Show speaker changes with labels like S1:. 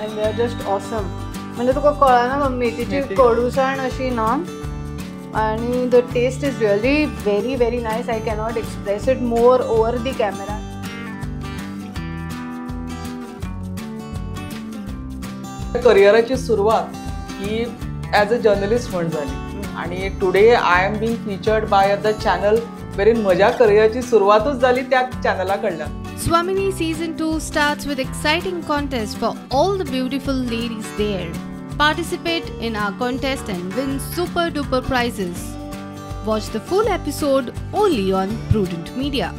S1: And they are just awesome. म्हणजे तुका कळना मेथीची कडूसाण अशी ना, आणि the taste is really very very nice. I cannot express it more over the camera.
S2: करिअराची सुरुवात ही ॲज अ जर्नलिस्ट म्हण झाली आणि today I am being featured by the channel wherein म्हज्या करिअरची सुरवातच झाली त्या चॅनला कडल्यान.
S3: Swamini Season 2 starts with exciting contest for all the beautiful ladies there. Participate in our contest and win super duper prizes. Watch the full episode only on Prudent Media.